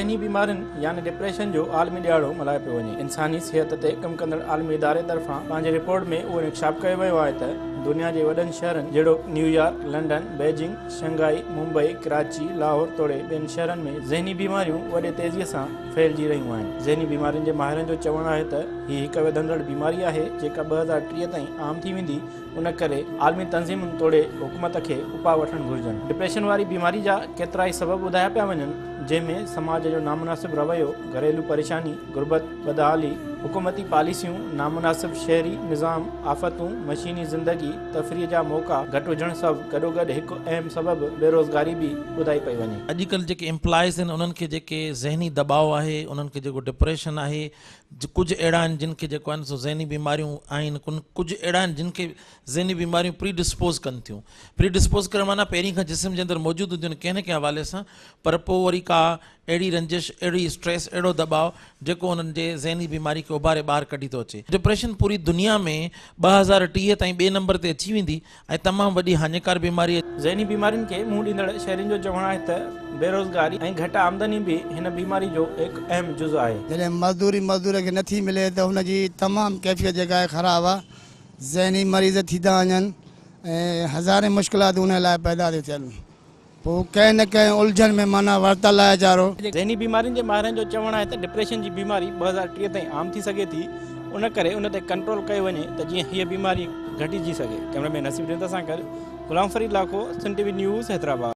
ذهني بيمارين يعني ڊپريشن جو عالمي ڏهاڙو ملهايو پيو وڃي. انساني صحت تي ڪم ڪندڙ عالمي اداري طرفان پنهنجي رپورٽ ۾ اهو انڪشاف ڪيو ويو آهي ته دنيا جي وڏن شهرن جهڙوڪ New York, London, Beijing, Shanghai, Mumbai, Karachi, Lahore توڙي ٻين شهرن ۾ ذهني بيماريون وڏي تيزي سان ڦهلجي رهيون آهن. ذهني بيمارين جي ماهرن جو چوڻ آهي ته هي هڪ وڌندڙ بيماري آهي جيڪا 2030 تائين عام ٿي ويندي، ان ڪري عالمي تنظيمن توڙي حڪومت کي اپاء وٺڻ گهرجن. ڊپريشن واري بيماري جا ڪيترائي سبب ٻڌايا پيا وڃن، جنهن ۾ سماج جو نامناسب رويو، گهريلو پريشاني، غربت، بدحالي، حڪومتي پاليسيون، نامناسب شهري نظام، آفتون، مشيني زندگي، تفريح جا موقعا گهٽ هجڻ سڀ گڏوگڏ هڪ اهم سبب بيروزگاري به ٻڌائي پئي وڃي. اڄڪلهه جيڪي ايمپلائيز آهن انهن کي جيڪي ذهني دٻاء آهي، انهن کي جيڪو ڊپريشن آهي، ڪجهه اهڙا آهن جن کي جيڪو آهن سو ذهني بيماريون آهن ڪجهه اهڙا آهن جن کي ذهني بيماريون پري ڊسپوز ڪن ٿيون پري ڊسپوز ڪرڻ معنيٰ پهرين کان جسم جي اندر موجود هونديون آهن ڪنهن نه ڪنهن حوالي سان پر پوء وري ڪا اهڙي رنجش اهڙي اسٽريس اهڙو دٻاء جيڪو انهن جي ذهني بيماري کي اڀاري ٻاهر ڪڍي ٿو اچي ڊپريشن پوري دنيا ۾ 2030 تائين ٻئي نمبر تي اچي ويندي ۽ تمام وڏي هاڃيڪار بيماري ذهني بيمارين کي منهن ڏيندڙ شهرين جو چوڻ آهي ته بيروزگاري ۽ گهٽ آمدني به هن بيماري جو هڪ اهم جز آهي. جڏهن مزدوري مزدور کي نٿي ملي ته هن جي تمام ڪيفيت جيڪا آهي خراب آهي، ذهني مريض ٿي ٿا وڃن ۽ هزارين مشڪلاتون ان لاء پيدا ٿيون ٿين. پوء ڪنهن نه ڪنهن الجهن ۾ معنيٰ ورتل آهي ويچارو. ذهني بيمارين جي ماهرن جو چوڻ آهي ته ڊپريشن جي بيماري 2030 تائين عام ٿي سگهي ٿي، ان ڪري ان تي ڪنٽرول ڪيو وڃي ته جيئن هيء بيماري گهٽجي سگهي. ڪئميرا مين نصيب رند سان گڏ Ghulam Farid Lakho, Sindh T V news, Hyderabad.